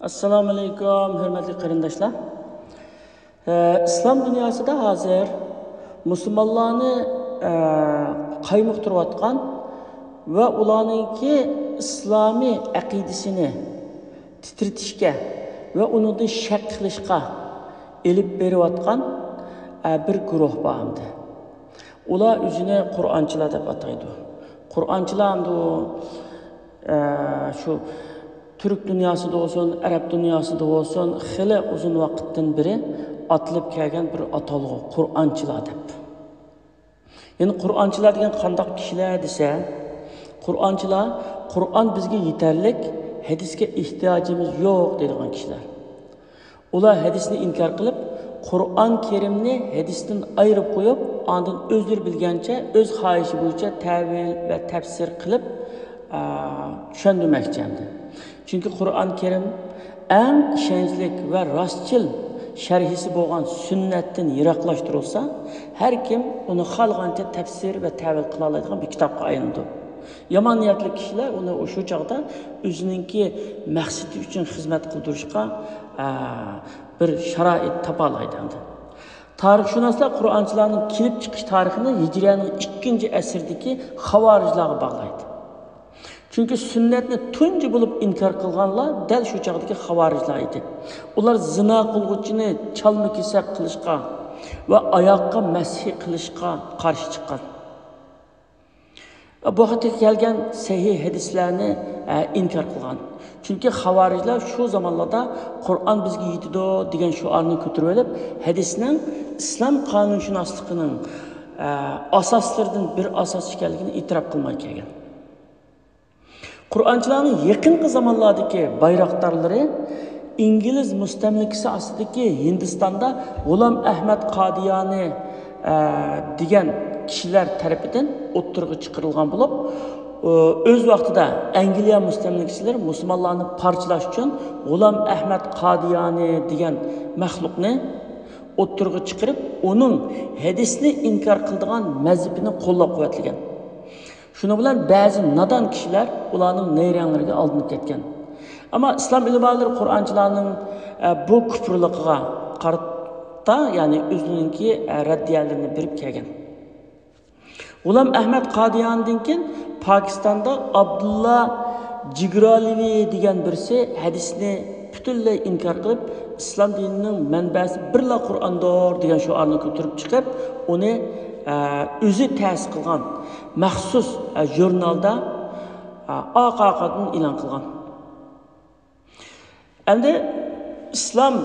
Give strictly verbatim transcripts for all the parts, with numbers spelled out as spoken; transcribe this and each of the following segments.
ئەسسالامۇ ئەلەيكۇم، ھۆرمەتلىك قېرىنداشلار. ئە، ئىسلام دۇنياسىدا ھازىر مۇسۇلمانلارنى، ئە، قايمۇقتۇرۇۋاتقان ۋە ئۇلارنىڭكى ئىسلامىي ئەقىدىسىنى تىترىتىشكە ۋە ئۇنىڭدىن شەك قىلىشقا ئېلىپ بېرىۋاتقان، ئە، بىر گۇرۇھ بار ئەمدى. ئۇلار ئۆزىنى قۇرئانچىلار دەپ ئاتايدۇ. قۇرئانچىلار ئەمدى ئۇ، ئە، شۇ تۈرك دۇنياسىدا بولسۇن، ئەرەب دۇنياسىدا بولسۇن، خېلى ئۇزۇن ۋاقىتتىن بېرى ئاتىلىپ كەلگەن بىر ئاتالغۇ، قۇرئانچىلار دەپ. يەنى قۇرئانچىلار دېگەن قانداق كىشىلەر دېسە، قۇرئانچىلار «قۇرئان بىزگە يېتەرلىك، ھەدىسكە ئېھتىياجىمىز يوق» دەيدىغان كىشىلەر. ئۇلار ھەدىسنى ئىنكار قىلىپ، قۇرئان كەرىمنى ھەدىستىن ئايرىپ قويۇپ، ئاندىن ئۆزلىرى بىلگەنچە، ئۆز خاھىشى بويىچە تەۋىل ۋە تەپسىر قىلىپ، ئا، چۈشەندۈرمەكچى ئەمدى. چۈنكى قۇرئان كەرىم ئەڭ ئىشەنچلىك ۋە راستچىل شەرھىسى بولغان سۈننەتتىن يىراقلاشتۇرۇلسا، ھەر كىم ئۇنى خالىغانچە تەپسىر ۋە تەۋىل قىلالايدىغان بىر كىتابقا ئايلىنىدۇ. يامان نىيەتلىك كىشىلەر ئۇنى شۇ چاغدا ئۆزىنىڭكى مەقسىتى ئۈچۈن خىزمەت قىلدۇرۇشقا، ئە، بىر شارائىت تاپالايدۇ ئەمدى. تارىخشۇناسلار قۇرئانچىلارنىڭ كېلىپ چىقىش تارىخىنى ھىجرىيەنىڭ ئىككىنچى ئەسىردىكى خاۋارىجلارغا باغلايدۇ. چۈنكى سۈننەتنى تۇنجى بولۇپ ئىنكار قىلغانلار دەل شۇ چاغدىكى خاۋارىجلار ئىدى. ئۇلار زىنا قىلغۇچىنى چالما-كېسەك قىلىشقا ۋە ئاياغقا مەسھى قىلىشقا قارشى چىققان. بۇ ھەقتە كەلگەن سەھىھ ھەدىسلەرنى، ئە، ئىنكار قىلغان. چۈنكى خاۋارىجلار شۇ زامانلاردا «قۇرئان بىزگە يېتىدۇ» دېگەن شوئارنى كۆتۈرۈۋېلىپ، ھەدىسنىڭ ئىسلام قانۇنشۇناسلىقىنىڭ، ئە، ئاساسلىرىدىن بىر ئاساس ئىكەنلىكىنى ئېتىراپ قىلماي كەلگەن. قۇرئانچىلارنىڭ يېقىنقى زامانلاردىكى بايراقدارلىرى ئىنگلىز مۇستەملىكىسى ئاستىدىكى ھىندىستاندا غۇلام ئەھمەد قادىيانى، ئە، دېگەن كىشىلەر تەرىپىدىن ئوتتۇرىغا چىقىرىلغان بولۇپ، ئۆز ۋاقتىدا ئەنگلىيە مۇستەملىكىچىلىرى مۇسۇلمانلارنى پارچىلاش ئۈچۈن غۇلام ئەھمەد قادىيانى دېگەن مەخلۇقنى ئوتتۇرىغا چىقىرىپ، ئۇنىڭ ھەدىسنى ئىنكار قىلىدىغان مەزھىپىنى قوللاپ-قۇۋۋەتلىگەن. شۇنىڭ بىلەن بەزى نادان كىشىلەر ئۇلارنىڭ نەيرەڭلىرىگە ئالدىنىپ كەتكەن. ئەمما ئىسلام ئۆلىمالىرى قۇرئانچىلارنىڭ، ئە، بۇ كۇپۇرلۇقىغا قارىتا، يەنى ئۆزلىرىنىڭكى، ئە، رەددىيەلىرىنى بېرىپ كەلگەن. غۇلام ئەھمەد قادىياندىن كېيىن پاكىستاندا ئابدۇللا جىگرالىۋى دېگەن بىرسى ھەدىسنى پۈتۈنلەي ئىنكار قىلىپ، ئىسلام دىنىنىڭ مەنبەسى بىرلا قۇرئاندۇر دېگەن شوئارنى كۆتۈرۈپ چىقىپ، ئۇنى، ئە، ئۆزى تەسىس قىلغان مەخسۇس، ئە، ژۇرنالدا، ئە، ئارقا-ئارقىدىن ئېلان قىلغان. ئەمدى ئىسلام،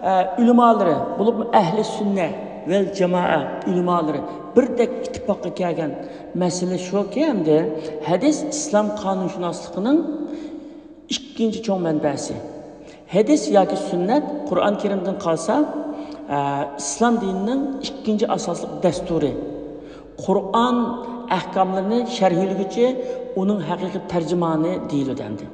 ئە، ئۆلىمالىرى، بولۇپمۇ ئەھلى سۈننە ۋەل جامائە ئۆلىمالىرى بىردەك ئىتتىپاققا كەلگەن مەسىلە شۇكى، ئەمدى ھەدىس ئىسلام قانۇنشۇناسلىقىنىڭ ئىككىنچى چوڭ مەنبەسى. ھەدىس ياكى سۈننەت قۇرئان كەرىمدىن قالسا، ئە، ئىسلام دىنىنىڭ ئىككىنچى ئاساسلىق دەستۇرى. قۇرئان ئەھكاملىرىنى شەرھلىگۈچى، ئۇنىڭ ھەقىقىي تەرجىمانى دېيىلىدۇ ئەمدى.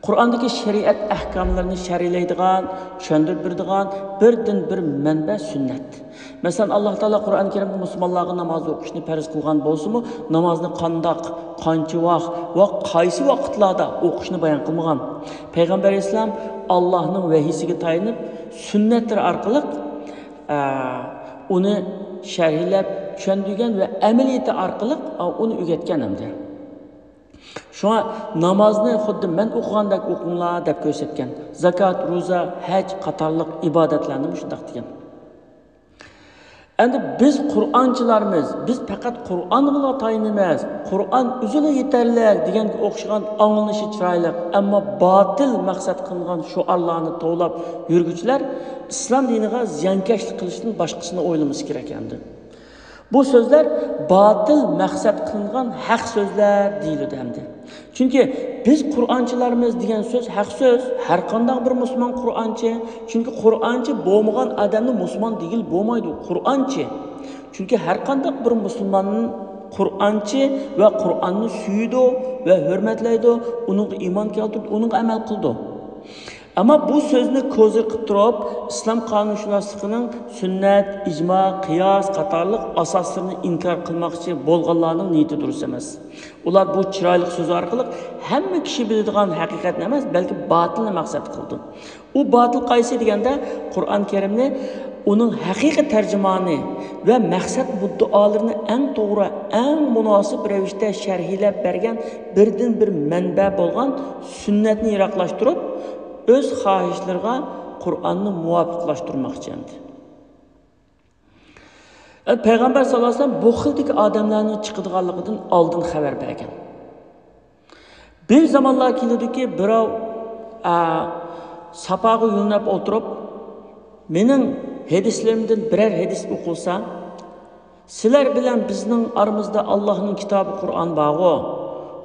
قۇرئاندىكى شەرىئەت ئەھكاملىرىنى شەرھلەيدىغان، چۈشەندۈرۈپ بېرىدىغان بىردىنبىر مەنبە سۈننەت. مەسىلەن، ئاللا تائالا قۇرئان كەرىمدە مۇسۇلمانلارغا ناماز ئوقۇشنى پەرز قىلغان بولسىمۇ، نامازنى قانداق، قانچە ۋاق ۋە قايسى ۋاقىتلاردا ئوقۇشنى بايان قىلمىغان. پەيغەمبەر ئەلەيھىسسالام ئاللانىڭ ۋەھىيسىگە تايىنىپ، سۈننەتلىرى ئارقىلىق، ئە، ئۇنى شەرھلەپ، چۈشەندۈرگەن ۋە ئەمەلىيىتى ئارقىلىق، ئە، ئۇنى ئۆگەتكەن ئەمدى. شۇڭا نامازنى خۇددى مەن ئوقۇغاندەك ئوقۇڭلار دەپ كۆرسەتكەن. زاكات، روزا، ھەج قاتارلىق ئىبادەتلەرنىمۇ شۇنداق دېگەن. ئەمدى بىز قۇرئانچىلارمىز، بىز پەقەت قۇرئانغىلا تايىنىمىز. قۇرئان ئۆزىلا يېتەرلىك دېگەنگە ئوخشىغان ئاڭلىنىشى چىرايلىق، ئەمما باتىل مەقسەت قىلىنغان شوئارلارنى توۋلاپ يۈرگۈچىلەر ئىسلام دىنىغا زىيانكەشلىك قىلىشتىن باشقىسىنى ئويلىمىسا كېرەك ئەمدى. بۇ سۆزلەر باتىل مەقسەت قىلىنغان ھەق سۆزلەر دېيىلىدۇ ئەمدى. چۈنكى بىز قۇرئانچىلارمىز دېگەن سۆز ھەق سۆز، ھەر قانداق بىر مۇسۇلمان قۇرئانچى. چۈنكى قۇرئانچى بولمىغان ئادەمنى مۇسۇلمان دېگىلى بولمايدۇ، قۇرئانچى. چۈنكى ھەر قانداق بىر مۇسۇلمان قۇرئانچى ۋە قۇرئاننى سۆيىدۇ ۋە ھۆرمەتلەيدۇ، ئۇنىڭغا ئىمان كەلتۈرىدۇ، ئۇنىڭغا ئەمەل قىلىدۇ. ئەمما بۇ سۆزنى كوزىر قىلىپ تۇرۇپ، ئىسلام قانۇنشۇناسلىقىنىڭ سۈننەت، ئىجما، قىياس قاتارلىق ئاساسلىرىنى ئىنكار قىلماقچى بولغانلارنىڭ نىيىتى دۇرۇس ئەمەس. ئۇلار بۇ چىرايلىق سۆز ئارقىلىق ھەممە كىشى بىلىدىغان ھەقىقەتنى ئەمەس، بەلكى باتىلنى مەقسەت قىلىدۇ. ئۇ باتىل قايسى دېگەندە، قۇرئان كەرىمنى ئۇنىڭ ھەقىقىي تەرجىمانى ۋە مەقسەت مۇددىئالىرىنى ئەڭ توغرا، ئەڭ مۇناسىپ رەۋىشتە شەرھلەپ بەرگەن بىردىنبىر مەنبە بولغان سۈننەتنى يىراقلاشتۇرۇپ، ئۆز خاھىشلىرىغا قۇرئاننى مۇۋاپىقلاشتۇرماقچى ئەمدى. پەيغەمبەر ساللاللاھۇ ئەلەيھى ۋەسەللەم بۇ خىلدىكى ئادەملەرنىڭ چىقىدىغانلىقىدىن ئالدىن خەۋەر بەرگەن. بىر زامانلار كېلىدۇكى، بىراۋ، ئا، ساپاغا يۆلىنىپ ئولتۇرۇپ، مېنىڭ ھەدىسلىرىمدىن بىرەر ھەدىس ئوقۇلسا، سىلەر بىلەن بىزنىڭ ئارىمىزدا ئاللاھنىڭ كىتابى قۇرئان بارغۇ،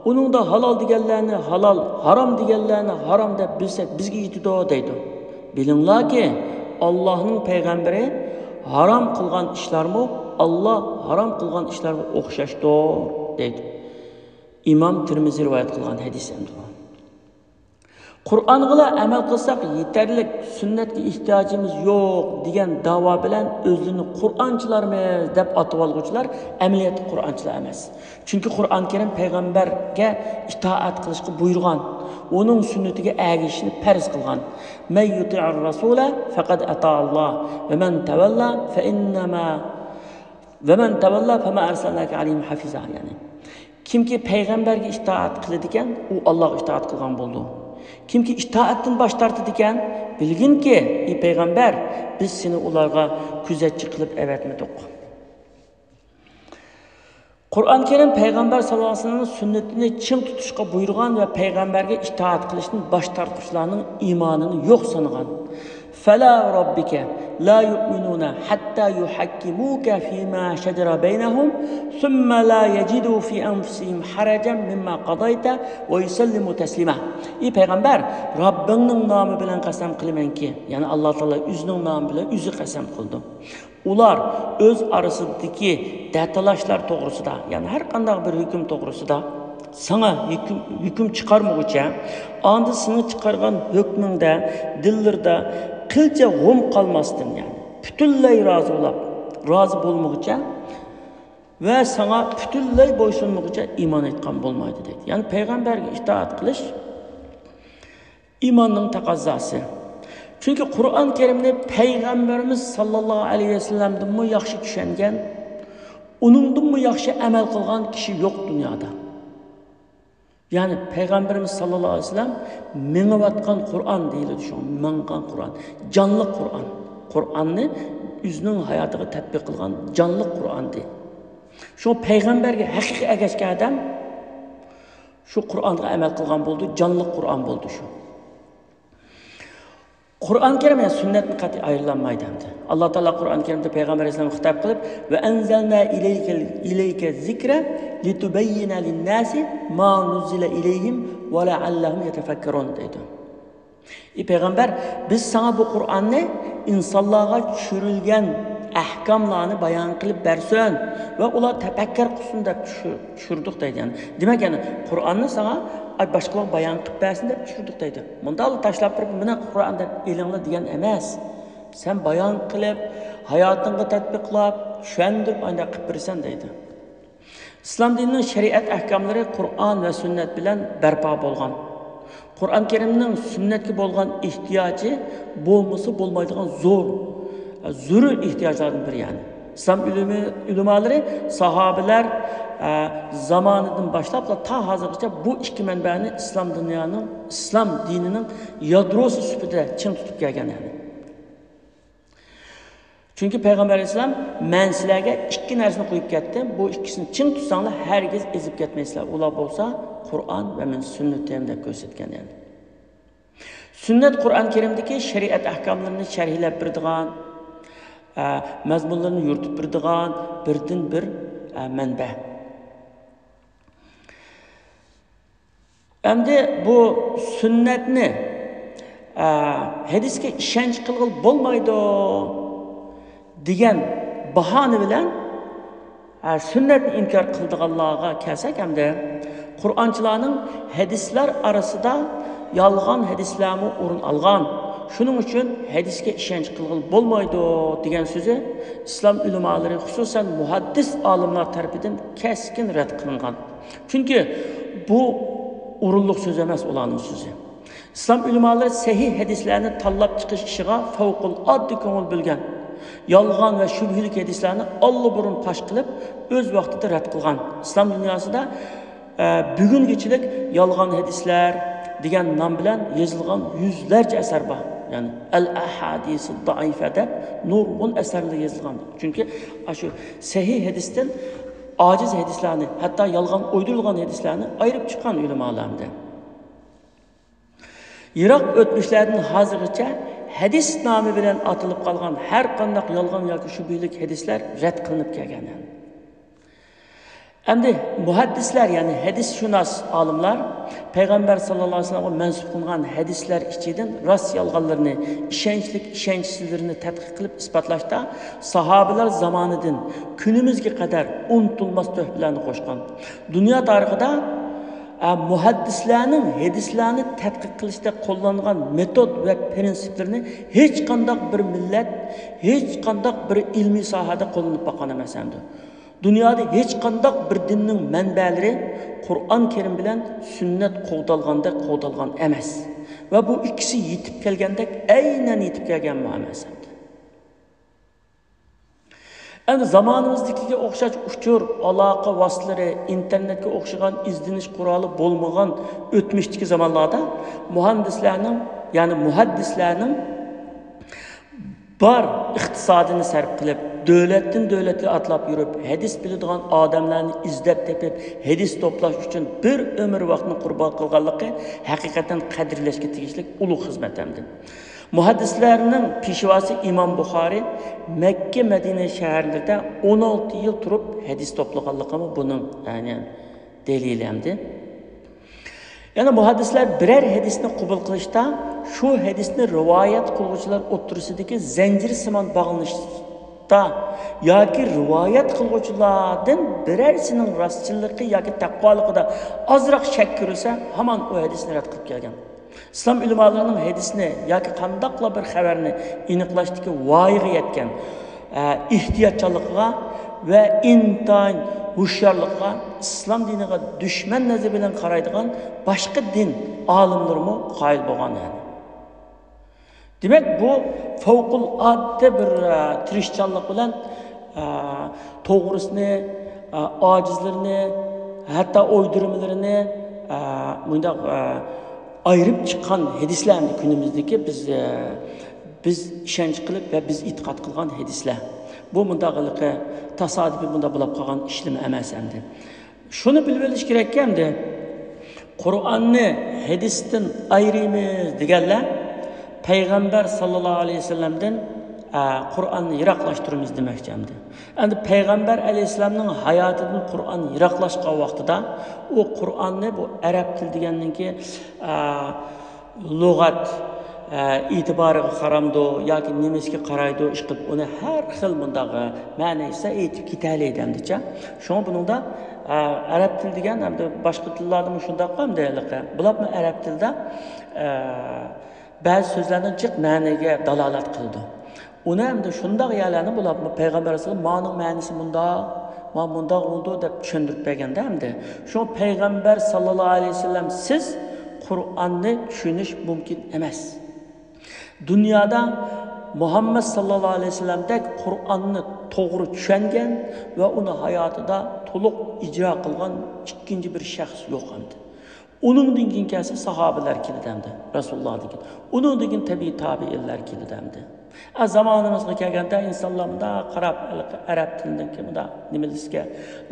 ئۇنىڭدا ھالال دېگەنلەرنى ھالال، ھارام دېگەنلەرنى ھارام دەپ بىلسەك بىزگە يېتىدۇ دەيدۇ. بىلىڭلاركى، ئاللاھنىڭ پەيغەمبىرى ھارام قىلغان ئىشلارمۇ ئاللا ھارام قىلغان ئىشلارغا ئوخشاشتۇر دەيدۇ. ئىمام تىرمىزى رىۋايەت قىلغان ھەدىس ئەمدى بۇ. قۇرئانغىلا ئەمەل قىلساق يېتەرلىك، سۈننەتكە ئېھتىياجىمىز يوق دېگەن داۋا بىلەن ئۆزلىرىنى قۇرئانچىلارمىز دەپ ئاتىۋالغۇچىلار ئەمەلىيەتتە قۇرئانچىلار ئەمەس. چۈنكى قۇرئان كەرىم پەيغەمبەرگە ئىتائەت قىلىشقا بۇيرۇغان، ئۇنىڭ سۈننىتىگە ئەگىشىشنى پەرز قىلغان. مەن يۇتىئىر رەسۇلە فەقەد ئەتائاللاھ ۋە مەن تەۋەللا فەئىننەما ۋە مەن تەۋەللا فەما ئەرسەلناكە ئەلەيھىم ھەفىزا، يەنى كىمكى پەيغەمبەرگە ئىتائەت قىلىدىكەن، ئۇ ئاللاغا ئىتائەت قىلغان بولىدۇ. كىمكى ئىتائەتتىن باش تارتىدىكەن، بىلگىنكى، ئى پەيغەمبەر، بىز سېنى ئۇلارغا كۆزەتچى قىلىپ ئەۋەتمىدۇق. قۇرئان كەرىم پەيغەمبەر ساللاللاھۇ ئەلەيھى ۋەسەللەمنىڭ سۈننىتىنى چىڭ تۇتۇشقا بۇيرۇغان ۋە پەيغەمبەرگە ئىتائەت قىلىشتىن باش تارتقۇچىلارنىڭ ئىمانىنى يوق سانىغان. فلا وربك لا يؤمنون حتى يحكموك فيما شجر بينهم ثم لا يجدوا في أنفسهم حرجا مما قضيت ويسلموا تسليما. ئى پەيغەمبەر، رەببىڭنىڭ نامى بىلەن قەسەم قىلىمەنكى، يەنى ئاللا تائالا ئۆزىنىڭ نامى بىلەن ئۆزى قەسەم قىلىدۇ. ئۇلار ئۆز ئارىسىدىكى دەتالاشلار توغرىسىدا، يەنى ھەر قانداق بىر ھۆكۈم توغرىسىدا ساڭا ھۆكۈم، ھۆكۈم چىقارمىغۇچە، ئاندىن سېنىڭ چىقارغان ھۆكمۈڭدە دىللىرىدا قىلچە غۇم قالماستىن، يەنى پۈتۈنلەي رازى بولاپ، رازى بولمىغۇچە ۋە ساڭا پۈتۈنلەي بويسۇنمىغۇچە ئىمان ئېيتقان بولمايدۇ دەيدۇ. يەنى پەيغەمبەرگە ئىتائەت قىلىش ئىماننىڭ تەقەززاسى. چۈنكى قۇرئان كەرىمنى پەيغەمبىرىمىز ساللاللاھۇ ئەلەيھى ۋەسەللەمدىنمۇ ياخشى چۈشەنگەن، ئۇنىڭدىنمۇ ياخشى ئەمەل قىلغان كىشى يوق دۇنيادا. يەنى پەيغەمبىرىمىز ساللاللاھۇ ئەلەيھى ۋەسەللەم مېڭىۋاتقان قۇرئان دېيىلىدۇ، شۇ ماڭغان قۇرئان، جانلىق قۇرئان. قۇرئاننى ئۆزىنىڭ ھاياتىغا تەتبىق قىلغان جانلىق قۇرئان دېيىلىدۇ. شۇ پەيغەمبەرگە ھەقىقىي ئەگەشكەن ئادەم شۇ قۇرئانغا ئەمەل قىلغان بولىدۇ، جانلىق قۇرئان بولىدۇ شۇ. قۇرئان كەرىم يەنى سۈننەتتىن قەتئىي ئايرىلالمايدۇ ئەمدى. ئاللا تائالا قۇرئان كەرىمدە پەيغەمبەر ئەلەيھىسسالامغا خىتاب قىلىپ، ۋە ئەنزەلنا ئىلەيكە، ئىلەيكە زىكرە لىتۇبەييىنە لىنناسى ما نۇززىلە ئىلەيھىم ۋە لەئەللەھۇم يەتەفەككەرۇن دەيدۇ. ئى پەيغەمبەر، بىز ساڭا بۇ قۇرئاننى ئىنسانلارغا چۈشۈرۈلگەن ئەھكاملارنى بايان قىلىپ بەرسۇن ۋە ئۇلار تەپەككۇر قىلسۇن دەپ چۈشۈر-، چۈشۈردۇق دەيدۇ. يەنى دېمەك، يەنى قۇرئاننى ساڭا، ئاي، باشقىلارغا بايان قىلىپ بەرسۇن دەپ چۈشۈردۇق دەيدۇ. مۇنداقلا تاشلاپ بېرىپ، مانا قۇرئان دەپ ئېلىڭلار دېگەن ئەمەس. سەن بايان قىلىپ، ھاياتىڭغا تەتبىقلاپ، چۈشەندۈرۈپ، ئانداق قىلىپ بېرىسەن دەيدۇ. ئىسلام دىنىنىڭ شەرىئەت ئەھكاملىرى قۇرئان ۋە سۈننەت بىلەن بەرپا بولغان. قۇرئان كەرىمنىڭ سۈننەتكە بولغان ئېھتىياجى بولمىسا بولمايدىغان زور، زۆرۈر ئېھتىياجلاردىن بىرى، يەنى. ئىسلام ئۆلىمى-، ئۆلىمالىرى ساھابىلەر، ئە، زامانىدىن باشلاپلا تا ھازىرغىچە بۇ ئىككى مەنبەنى ئىسلام دۇنيانىڭ، ئىسلام دىنىنىڭ يادروسى سۈپىتىدە چىڭ تۇتۇپ كەلگەن، يەنى. چۈنكى پەيغەمبەر ئەلەيھىسسالام، «مەن سىلەرگە ئىككى نەرسىنى قويۇپ كەتتىم، بۇ ئىككىسىنى چىڭ تۇتساڭلار، ھەرگىز ئېزىپ كەتمەيسىلەر، ئۇلار بولسا قۇرئان ۋە مېنىڭ سۈننىتىم» دەپ كۆرسەتكەن ئىدى. سۈننەت قۇرئان كەرىمدىكى شەرىئەت ئەھكاملىرىنى شەرھلەپ بېرىدىغان، ئە، مەزمۇنلىرىنى يورۇتۇپ بېرىدىغان بىردىنبىر، ئە، مەنبە. ئەمدى بۇ سۈننەتنى، ئە، ھەدىسكە ئىشەنچ قىلغىلى بولمايدۇ دېگەن باھانە بىلەن، ئە، سۈننەتنى ئىنكار قىلىدىغانلارغا كەلسەك، ئەمدى قۇرئانچىلارنىڭ ھەدىسلەر ئارىسىدا يالغان ھەدىسلەرمۇ ئورۇن ئالغان. شۇنىڭ ئۈچۈن ھەدىسكە ئىشەنچ قىلغىلى بولمايدۇ دېگەن سۆزى ئىسلام ئۆلىمالىرى، خۇسۇسەن مۇھەددىس ئالىملار تەرىپىدىن كەسكىن رەت قىلىنغان. چۈنكى بۇ ئورۇنلۇق سۆز ئەمەس ئۇلارنىڭ سۆزى. ئىسلام ئۆلىمالىرى سەھىھ ھەدىسلەرنى تاللاپ چىقىش ئىشىغا پەۋقۇلئاددە كۆڭۈل بۆلگەن. يالغان ۋە شۈبھىلىك ھەدىسلەرنى ئاللىبۇرۇن پاش قىلىپ، ئۆز ۋاقتىدا رەت قىلغان. ئىسلام دۇنياسىدا، ئە، بۈگۈنگىچىلىك يالغان ھەدىسلەر دېگەن نام بىلەن يېزىلغان يۈزلەرچە ئەسەر بار. يەنى ئەل ئەھادىسۇ دائىفە دەپ نۇرغۇن ئەسەرلەر يېزىلغان. چۈنكى ئاشۇ سەھىھ ھەدىستىن ئاجىز ھەدىسلەرنى، ھەتتا يالغان ئويدۇرۇلغان ھەدىسلەرنى ئايرىپ چىققان ئۆلىمالار ئەمدى. يىراق ئۆتمۈشلەردىن ھازىرغىچە ھەدىس نامى بىلەن ئاتىلىپ قالغان ھەر قانداق يالغان ياكى شۈبھىلىك ھەدىسلەر رەت قىلىنىپ كەلگەن. ئەمدى مۇھەددىسلەر، يەنى ھەدىسشۇناس ئالىملار پەيغەمبەر ساللاللاھۇ ئەلەيھى ۋەسەللەمگە مەنسۇپ قىلىنغان ھەدىسلەر ئىچىدىن راست يالغانلىرىنى، ئىشەنچلىك ئىشەنچسىزلىرىنى تەتقىق قىلىپ ئىسپاتلاشتا ساھابىلەر زامانىدىن كۈنىمىزگە قەدەر ئۇنتۇلماس تۆھپىلەرنى قوشقان. دۇنيا تارىخىدا، ئە، مۇھەددىسلەرنىڭ ھەدىسلەرنى تەتقىق قىلىشتا قوللانغان مېتود ۋە پىرىنسىپلىرىنى ھېچقانداق بىر مىللەت، ھېچقانداق بىر ئىلمىي ساھەدە قوللىنىپ باققان ئەمەس ئەمدى. دۇنيادا ھېچقانداق بىر دىننىڭ مەنبەلىرى قۇرئان كەرىم بىلەن سۈننەت قوغدالغاندەك قوغدالغان ئەمەس. ۋە بۇ ئىككىسى يېتىپ كەلگەندەك ئەينەن يېتىپ كەلگەنمۇ ئەمەس ئەمدى. ئەمدى زامانىمىزدىكىگە ئوخشاش ئۇچۇر، ئالاقە ۋاسىتىلىرى، ئىنتېرنېتكە ئوخشىغان ئىزدىنىش قورالى بولمىغان ئۆتمۈشتىكى زامانلاردا مۇھەندىسلەرنىڭ، يەنى مۇھەددىسلەرنىڭ بار ئىقتىسادىنى سەرپ قىلىپ، دۆلەتتىن دۆلەتكە ئاتلاپ يۈرۈپ، ھەدىس بىلىدىغان ئادەملەرنى ئىزدەپ تېپىپ، ھەدىس توپلاش ئۈچۈن بىر ئۆمۈر ۋاقتىنى قۇربان قىلغانلىقى ھەقىقەتەن قەدىرلەشكە تېگىشلىك ئۇلۇغ خىزمەت ئەمدى. مۇھەددىسلەرنىڭ پېشۋاسى ئىمام بۇخارى مەككە، مەدىنە شەھەرلىرىدە ئون ئالتە يىل تۇرۇپ ھەدىس توپلىغانلىقىمۇ بۇنىڭ، يەنى، دەلىلى ئەمدى. يەنى مۇھەددىسلەر بىرەر ھەدىسنى قوبۇل قىلىشتا شۇ ھەدىسنى رىۋايەت قىلغۇچىلار ئوتتۇرىسىدىكى زەنجىرسىمان باغلىنىشتا ياكى رىۋايەت قىلغۇچىلاردىن بىرەرسىنىڭ راستچىللىقى ياكى تەقۋالىقىدا ئازراق شەك كۆرۈلسە، ھامان ئۇ ھەدىسنى رەت قىلىپ كەلگەن. ئىسلام ئۆلىمالىرىنىڭ ھەدىسنى ياكى قانداقلا بىر خەۋەرنى ئېنىقلاشتىكى ۋايىغا يەتكەن، ئە، ئېھتىياتچانلىقىغا ۋە ئىنتايىن ھوشيارلىقىغا، ئىسلام دىنىغا دۈشمەن نەزىرى بىلەن قارايدىغان باشقا دىن ئالىملىرىمۇ قايىل بولغان، يەنى. دېمەك، بۇ فەۋقۇلئاددە بىر، ئە، تىرىشچانلىق بىلەن، ئە، توغرىسىنى، ئە، ئاجىزلىرىنى، ھەتتا ئويدۇرمىلىرىنى، ئە، مۇنداق، ئە، ئايرىپ چىققان ھەدىسلەر ئەمدى كۈنىمىزدىكى بىز، ئە، بىز ئىشەنچ قىلىپ ۋە بىز ئېتىقاد قىلغان ھەدىسلەر. بۇ مۇنداق ھېلىقى تاسادىپىي مۇنداق بولاپ قالغان ئىشلىمە ئەمەس ئەمدى. شۇنى بىلىۋېلىش كېرەككى ئەمدى، قۇرئاننى ھەدىستىن ئايرىيمىز دېگەنلەر پەيغەمبەر ساللاللاھۇ ئەلەيھى ۋەسەللەمدىن، ئە، قۇرئاننى يىراقلاشتۇرىمىز دېمەكچى ئەمدى. ئەمدى پەيغەمبەر ئەلەيھىسسالامنىڭ ھاياتىدىن قۇرئان يىراقلاشقان ۋاقتىدا ئۇ قۇرئاننى بۇ ئەرەب تىلى دېگەننىڭكى، ئە، لۇغەت، ئە، ئېتىبارىغا قارامدۇ ياكى نېمىسىگە قارايدۇ، ئىشقىلىپ ئۇنى ھەر خىل مۇنداق، ئە، مەنىسى ئېيتىپ كېتەلەيدۇ ئەمدىچە. شۇڭا بۇنىڭدا، ئە، ئەرەب تىلى دېگەن ئەمدى باشقا تىللاردىمۇ شۇنداق ئەمدى ھېلىقى. بۇلارمۇ ئەرەب تىلىدا، ئە، بەزى سۆزلەرنىڭ جىق مەنىگە دالالەت قىلىدۇ. ئۇنى ئەمدى شۇنداق يەرلەرنى بۇلار پەيغەمبەر ئەلەيھىسسالام مانىڭ مەنىسى مۇنداق، ما مۇنداق بولىدۇ دەپ چۈشەندۈرۈپ بەرگەندە ئەمدى. شۇ پەيغەمبەر ساللاللاھۇ ئەلەيھى ۋەسەللەم سىز قۇرئاننى چۈشىنىش مۇمكىن ئەمەس. دۇنيادا مۇھەممەد ساللاللاھۇ ئەلەيھى ۋەسەللەمدەك قۇرئاننى توغرا چۈشەنگەن ۋە ئۇنى ھاياتىدا تولۇق ئىجرا قىلغان ئىككىنچى بىر شەخس يوق ئەمدى. ئۇنىڭدىن كېيىن كەلسە ساھابىلەر كېلىدۇ ئەمدى، رەسۇلۇللاھدىن كېيىن. ئۇنىڭدىن كېيىن تەبىئىي تابىئىنلار كېلىدۇ ئەمدى. ئە، زامانىمىزغا كەلگەندە ئىنسانلار مۇنداق قاراپ، ھېلىقى ئەرەب تىلىنىڭكى مۇنداق نېمىلىسىگە،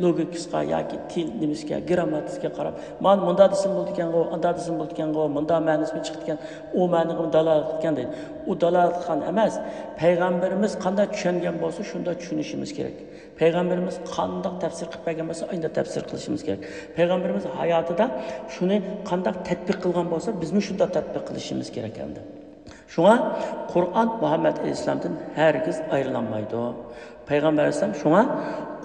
لوگىكىسىغا ياكى تىل نېمىسىگە، گرامماتىكىسىگە قاراپ، مانا مۇنداق دېسىمۇ بولىدىكەنغۇ، ئانداق دېسىمۇ بولىدىكەنغۇ، مۇنداق مەنىسىمۇ چىقىدىكەن، ئۇ مەنىگىمۇ دالالەت قىلىدىكەن دەيدۇ. ئۇ دالالەت قىلغان ئەمەس، پەيغەمبىرىمىز قانداق چۈشەنگەن بولسا، شۇنداق چۈشىنىشىمىز كېرەك. پەيغەمبىرىمىز قانداق تەپسىر قىلىپ بەرگەن بولسا، ئانداق تەپسىر قىلىشىمىز كېرەك. پەيغەمبىرىمىز ھاياتىدا شۇنى قانداق تەتبىق قىلغان بولسا، بىزمۇ شۇنداق تەتبىق قىلىشىمىز كېرەك ئەمدى. شۇڭا قۇرئان مۇھەممەد ئەلەيھىسسالامدىن ھەرگىز ئايرىلالمايدۇ. پەيغەمبەر ئەلەيھىسسالام شۇڭا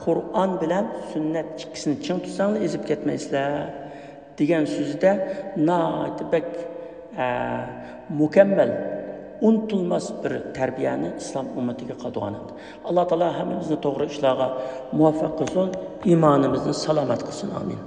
قۇرئان بىلەن سۈننەت ئىككىسىنى چىڭ تۇتساڭلار ئېزىپ كەتمەيسىلەر دېگەن سۆزىدە ناھايىتى بەك ئە، مۇكەممەل، ئۇنتۇلماس بىر تەربىيەنى ئىسلام ئۈممىتىگە قالدۇرغان ئىدى. ئاللا تائالا ھەممىمىزنى توغرا ئىشلارغا مۇۋەپپەق قىلسۇن، ئىمانىمىزنى سالامەت قىلسۇن. ئامىن.